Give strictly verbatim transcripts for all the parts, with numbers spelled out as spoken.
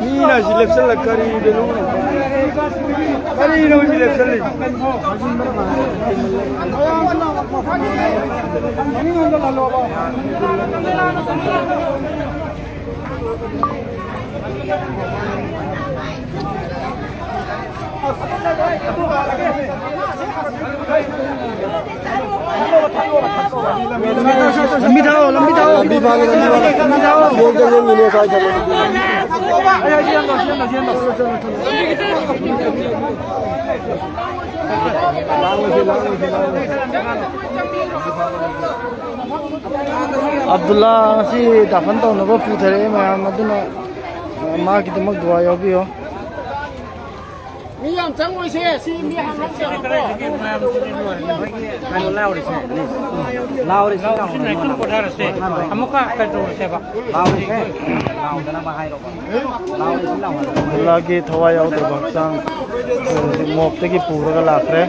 ꯃꯤꯅ ꯁꯤ ꯂꯦꯞꯁꯜꯂ ꯀꯔꯤꯗꯅꯣ? ꯀꯔꯤꯅꯣ ꯁꯤ ꯂꯦꯞꯁꯜꯂꯤ? ꯂꯝꯕꯤ ꯊꯥꯎ, ꯂꯝꯕꯤ ꯊꯥꯎ꯫ ꯂꯝꯕꯤ ꯐꯥꯒꯦ, ꯂꯝꯕꯤ ꯐꯥꯒꯦ꯫ ꯂꯝꯕꯤ ꯊꯥꯎ꯫ ꯁꯤꯗ ꯌꯦꯡꯉꯤꯅꯦ, ꯁ꯭ꯋꯥꯏꯗ꯫ ꯑꯕꯗꯨꯜꯂꯥ ꯉꯁꯤ ꯗꯥꯐꯟ ꯇꯧꯅꯕ ꯄꯨꯊꯔꯛꯑꯦ ꯃꯌꯥꯝ ꯑꯗꯨꯅ, ꯃꯥꯒꯤꯗꯃꯛ ꯗꯨꯋꯥ ꯌꯥꯎꯕꯤꯌꯣ꯫ ꯃꯤ ꯌꯥꯝ ꯆꯪꯉꯣꯏꯁꯦ, ꯁꯤ ꯃꯤ ꯍꯥꯡꯍꯧꯁꯦꯕꯀꯣ꯫ ꯀꯩꯅꯣ ꯂꯥꯎꯔꯤꯁꯦ, ꯂꯥꯎꯔꯤꯁꯦ, ꯂꯥꯎꯔꯤꯁꯦ꯫ ꯑꯃꯨꯛꯀ ꯀꯩꯗꯧꯔꯁꯦꯕ? ꯂꯥꯎꯔꯤꯁꯦ, ꯂꯥꯎꯗꯅꯕ ꯍꯥꯏꯔꯣꯕ꯫ ꯂꯥꯎꯔꯤꯁꯦ, ꯂꯥꯎꯍꯜꯂꯣ꯫ ꯑꯕꯗꯨꯜꯂꯥꯒꯤ ꯊꯋꯥꯏ ꯌꯥꯎꯗ꯭ꯔꯕ ꯍꯛꯆꯥꯡ ꯍꯧꯖꯤꯛ ꯃꯣꯞꯇꯒꯤ ꯄꯨꯔꯒ ꯂꯥꯛꯈ꯭ꯔꯦ꯫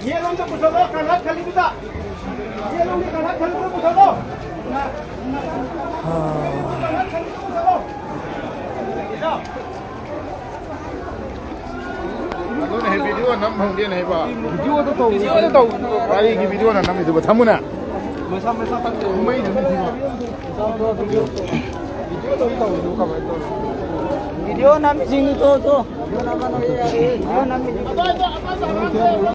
ꯌꯦꯠꯂꯣꯝꯗ ꯄꯨꯁꯜꯂꯣ, ꯀꯥꯡꯈꯠ ꯈꯜꯂꯤꯗꯨꯗ꯫ ꯌꯦꯠꯂꯣꯝꯒꯤ ꯀꯥꯡꯈꯠ ꯈꯜꯂꯤꯗꯨꯗ ꯄꯨꯁꯜꯂꯣ꯫ ꯀꯥꯡꯈꯠ ꯈꯜꯂꯤꯗꯨꯗ ꯄꯨꯁꯜꯂꯣ꯫ ꯑꯗꯨꯅ ꯍꯦꯛ ꯚꯤꯗꯤꯑꯣ ꯅꯝ ꯐꯪꯗꯦꯅꯦ ꯍꯩꯕ꯫ ꯚꯤꯗꯤꯑꯣꯗ ꯇꯧ꯫ ꯚꯤꯗꯤꯑꯣꯗ ꯇꯧ꯫ ꯀꯔꯤꯒꯤ ꯚꯤꯗꯤꯑꯣꯅ ꯅꯝꯃꯤꯗꯨꯕ? ꯊꯝꯃꯨꯅꯦ꯫ ꯃꯩꯗꯨ ꯃꯨꯠꯈꯤꯕ꯫ ꯚꯤꯗꯤꯑꯣ ꯅꯝꯃꯤꯁꯤꯡꯗꯨ ꯇꯣ, ꯇꯣ꯫ ꯚꯤꯗꯤꯑꯣ ꯅꯝꯃꯤꯁꯤꯡꯗꯨ꯫